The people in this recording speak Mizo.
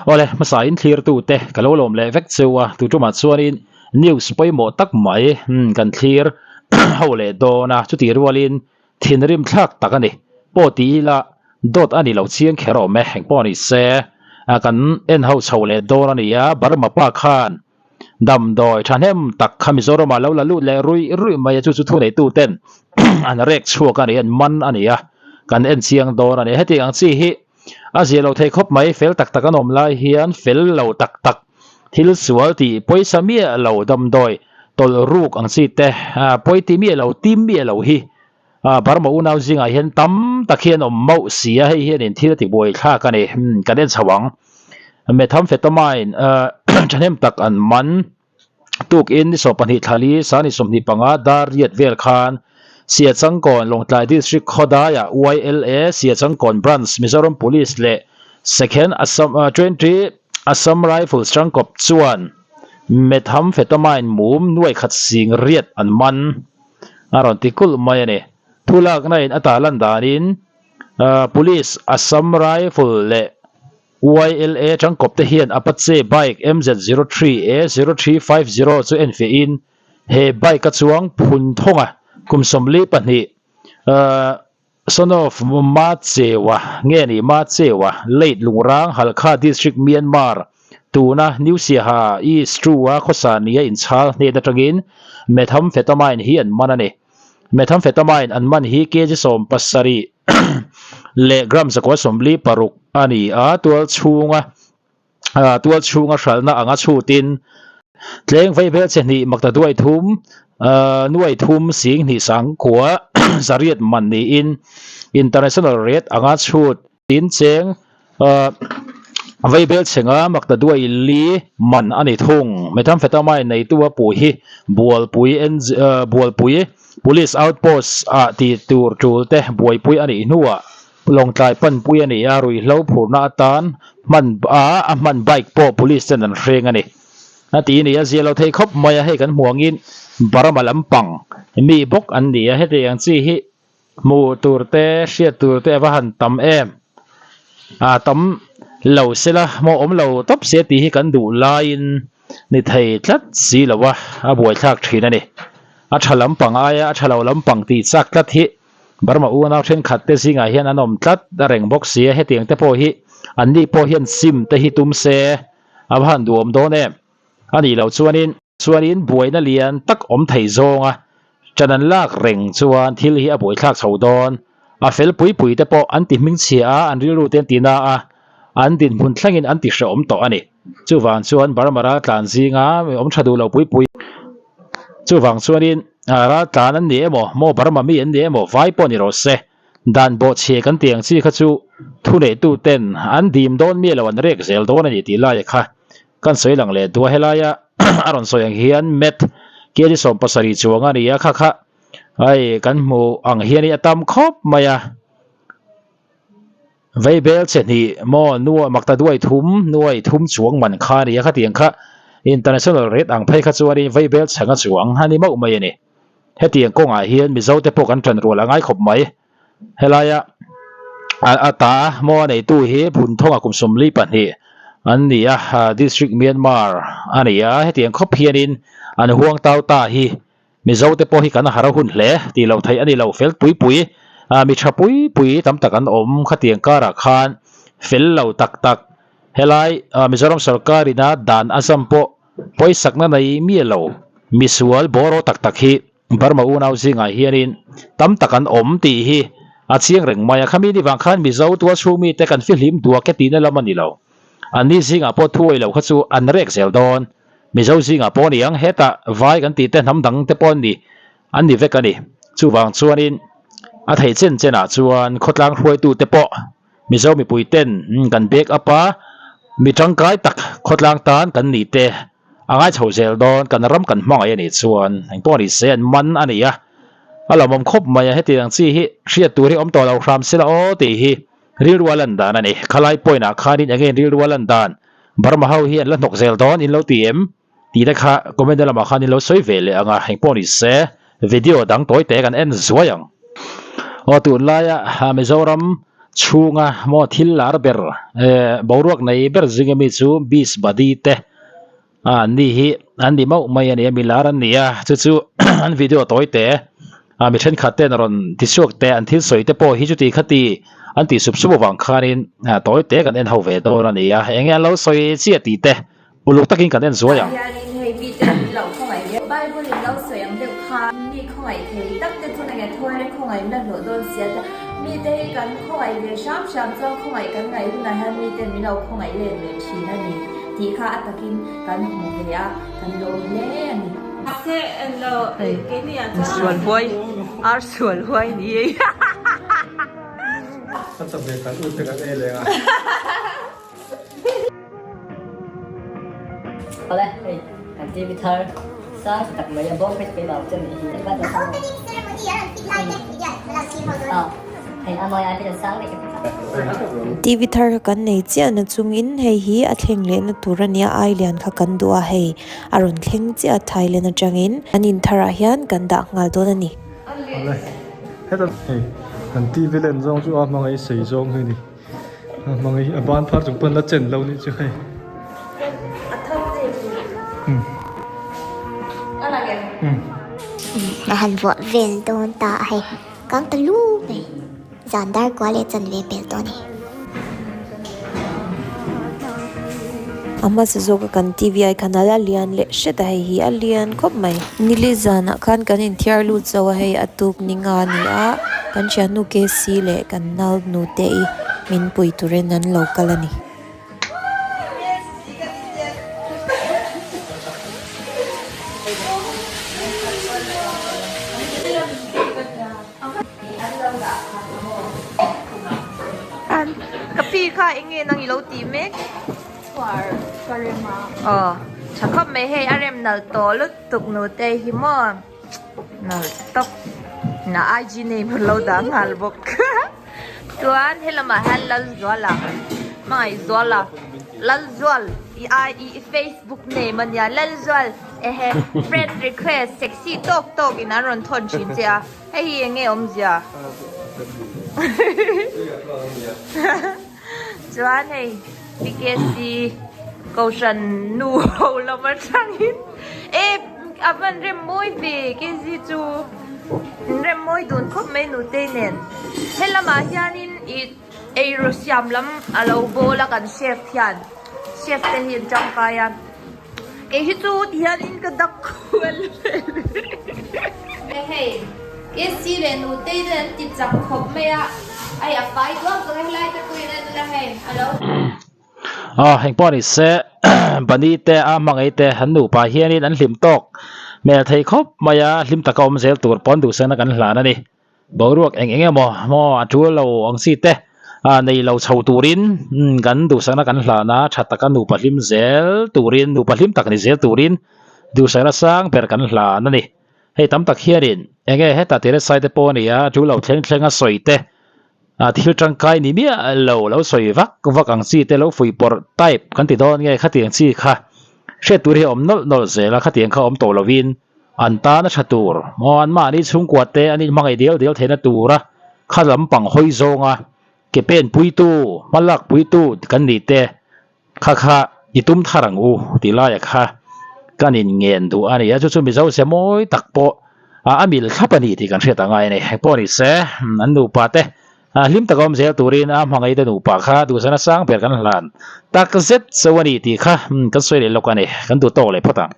Awle, hmasa in thlirtute ka lo lawm leh vek cheu a, tu tumah chuanin news pawimawh tak mai kan thlir ho leh dawn a, chutih rualin thinrim thlak tak a ni. Pawh ti ila dawt a ni lo chiang kher awm e, engpawh ni se kan en ho chho leh dawn a ni a, Burma pa khan Damdawi thahnem tak kha Mizoramah lo la lut leh ruih ruih mai a, chu chu thuneituten an rek chhuak a ni, an man a ni a, kan en chiang dawn a ni. Hetiang ang chi hi a zia lo thei khawp mai, fel tak tak an awm lai hian fel lo tak tak thil sual tih pawisa miah lo damdawi tawlh ruk ang chi te, pawi ti miah lo, tim miah lo hi Burma unau zingah hian tam tak hi an awm mauh si a, hei hianin thil a ti buai thlak a ni, kan en chho ang. Methamphetamine thahnem tak an man tukin ni 22 thla li sani 25 dar riat vel khan Siachangkawn Lawngtlai District khawdaiah YLA Siachangkawn Branch Mizoram Police leh Second Assam 20 Assam Rifles tangkawp chuan Methamphetamine mum nuai khat sing riat an man. A rawn ti kulh mai a ni. Thulakna in a tah lan danin Police, Assam Rifle leh YLA tangkawp te hian Apache bike MZ03 A0350 chu enfiah in he bike a chuang phun thawng a, kum 42 Son of Ma Chewa nge ni Ma Chewa, late Lungrang, Halkha District, Myanmar, tuna New Siaha East True-a khawsa nia inchhal hnen atangin Methamphetamine hi an man a ni. Methamphetamine an man hi kg 70 leh gram 146 a ni a, tual chhunga tual chhunga hralhna anga chhutin tleng vei vel che hnih makta duai thum nuai thum sing hnih sang khua zariat man niin international rate anga chhut tin cheng vei bel chhenga makta duai li man a ni thung. Methamphetamine neitu a puh hi Bualpui Bualpui Police Outpost ah tih tur tul te buaipui a nih hnuah Lawngtlai panpui a ni a, ruihhlo phurhna atan hman a, a hman bike pawh police ten an hreng a ni. A ti ni a, zia lo thei khawp mai a, hei kan hmu angin Burma lampang mi bawk an ni a, hetiang chi hi hmuh tur te hriat tur te a va han tam em, a tam lo sela maw awm lo tawp se tih hi kan duh laiin ni thei tlat si lo a, a buaithlak thin a ni. A tha lampang aia a tha lo lampang tih chak tlat hi Burma unau thenkhat te zingah hian an awm tlat a reng bawk si a, hetiang te pawh hi an ni pawh hian sim te hi tum se a va han duhawm dawn em? A nih loh chuanin chuanin buaina lian tak awm thei zawnga ṭan an lak reng chuan thil hi a buaithlak chho dawn. A fel pui pui te pawh an ti hmingchhia a, an rilru te an ti na a, an dinhmun thlengin an ti hrehawm tawh a ni. Chuvang chuan Burma ral tlan zinga awm tha duh lo pui pui chuvang chuanin ral tlan an ni emaw maw Burma mi an ni emaw vai pawh ni rawh se dan bawhchhia kan tih ang chi kha chu thuneihtu ten an dim dawn mi lo an rek zel dawn a ni tih laia kha kan sawi lang leh duh a helaia a rawn sawi ang hian Matt kg 70 chuang a ni a kha kha hei kan hmuh ang hian a tam khawp mai a. Veibel che hnih maw nuai makta duai thum nuai thum chuang man kha a ni a, khatiang kha international rate ang phei kha chuanin veibel chhanga chuang a ni mauh mai a ni. Hetiang kawngah hian Mizo te pawh kan ṭan rual a ngai khawp mai. Helaia a ta maw a neitu hi Phunthawngah kum 42 an ni a, District Myanmar a ni a, hetiang khawp hianin an huang tau ta hi Mizo te pawh hi kan har a hun hle tih loh theih a ni lo, fel pui pui, mi tha pui pui tam tak an awm khatiang karah khan fel lo tak tak helai Mizoram sorkar ina dan a zam pawh pawisakna nei miah lo misual bawraw tak tak hi Burma unau zingah hianin tam tak an awm tih hi a chiang reng mai a, khami ni vang khan Mizo tual chhung mite kan fihlim duak e tihna lam a ni lo, anni zingah pawh thuai lo kha chu an rek zel dawn. Mizo zingah pawh a ni ang, hetah vai kan tih te hnam dang te pawh an ni, an ni vek a ni. Chuvang chuanin a thei chen chenah chuan khawtlang hruaitu te pawh Mizo mipui ten kan back up a, mi tangkai tak khawtlang tan kan nih te a ngai chho zel dawn, kan ram kan hmangaih a nih chuan engpawh a ni se an man a ni a, a lawmawm khawp mai a, hetiang chi hi hriat tur hi awm tawh lo hram sela aw tih hi rilru a lan dan a ni. Khalai point ah khanin enge rilru a lan dan? Burma ho hi an la hnawk zel dawn in lo ti em? Tih te kha comment lamah khan in lo sawi ve leh ang a, engpawh ni se video dang tawi te kan en zuai ang. Aw tunlaia Mizoram chhunga maw thil lar ber eh boruak nei ber zinga mi chu beast body te a an ni hi an ni mauh mai a ni a mi lar an ni a chu chu an video tawi te a mi thenkhat ten rawn ti chhuak te an thil sawi te pawh hi chuti khati an tih sup sup avang khanin a tawi te kan en ho ve dawn a ni a eng nge an lo sawi chiah tih te uluk takin kan en zuai ang. Hianin hei mite min lo khawngaih viau. Bible in lo sawi ang deuh kha mi khawngaih thei tak te chu nge thawi khawngaihna hlawh dawn sia te mite hi kan khawngaih ve hram hram chuan khawngaih kan ngaih hunah hian mite min lo khawngaih let ve thin a ni tih kha a takin kan hmu ve a, kan lawm hle a ni. Hei sual huai ar sual huai ni ei. A chawhmeh kan ut te kan ei leh a. Awle hei kan TV thar sang tha tak mai a bawm phei chu keimah ang che nih hi. Opening ceremony a rawn fit lai te video a lo thlir ho dawn a ni. Hei a mawi ai phei chuan sang daih ka ti chak. TV thar kha kan nei chiah na chungin hei hi a thleng leh na tur a nia ai lian kha kan duh a hei a rawn thleng chiah a Thailand atangin an in tharah hian kan dah nghal dawn a ni. Awle heta hei kan TV len zawng chu a hmangaih sei zawng hi a ni. A hmang hi a ban phar chung pawn la chen lo nih chu hei. A han vuah vel dawn ta a hei kang ta lu mai zan dar kua leh chan ve pel tawh a ni. A hmasa zawka kan TV ai khan a la lian leh hret a hei hi a lian khawp mai. Nili zanah khan kan inthiar lut zo a hei a tuk ni nga a ni a kan thiannu KC leh kan nau nute i min pui turin an lo kal a ni. Ka pi kha eng nge nang i lo tih mek? Chhuar ka rem a. Aw tha khawp mai hei a rem nalh tawh lutuk nute hi maw nalh tawp na IG name lo dah nghal bawk chuan helamah hian Lalzuala Hmangaihzuala Lalzual i ai i Facebook name ania Lalzual ehe friend request sexy tawk tawk in an rawn thawn thin che a hei hi eng nge awmzia Chuan hei PKC Kohhran nu ho lam atangin e a van rem mawi ve KC chu rem mawi dun khawp mai nutei nen helamah hianin ih eiru siam lam a lo bawl a kan chef hian chef te hi an tangkai a kei hi chu ti hianin ka dak kual vel hei KC leh nutei te an ti chak khawp mai a. Hei a fai duak duak a helai te pawhin a en a hei a lo. Aw heng pawh ni se Bunny te a hmangaih te an nupa hianin an hlim tawk hmel thei khawp mai a hlim taka awm zel tur pawn duhsakna kan hlan a ni. Boruak eng eng emaw maw a tul lo ang chi te ah nei lo chho turin kan duhsakna kan hlan a tha taka nupa hlim zel turin nupa hlim tak ni zel turin duhsakna sang ber kan hlan a ni. Hei tam tak hianin eng nge heta tih resai te pawh a ni a, chu lo thleng thleng a sawi te, ah thil tangkai ni miah lo lo sawi vak vak ang chi te lo fuih pawrh type kan ti dawn nge khatiang chi kha hriat tur hi a awm nawlh nawlh zel a, khatiang kha awm tawh lovin an tan a tha tur maw an mahni chhungkua te an inhmangaih dial dial theihna tura kha lampang hawi zawnga ke pen puitu hmalak puitu kan nih te Kha kha i tum thar ang u tih laia kha kan in ngen duh a ni a, chu chu Mizo se mawi tak pawh a mil thlap a ni tih kan hriat angai a ni. Engpawh ni se an nupa te hlim taka awm zel turin a hmangaih te nupa kha duhsana sang ber kan hlan tak zet zo a ni tih kha kan sawi leh lawk a ni, kan duh tawk leh phawt ang.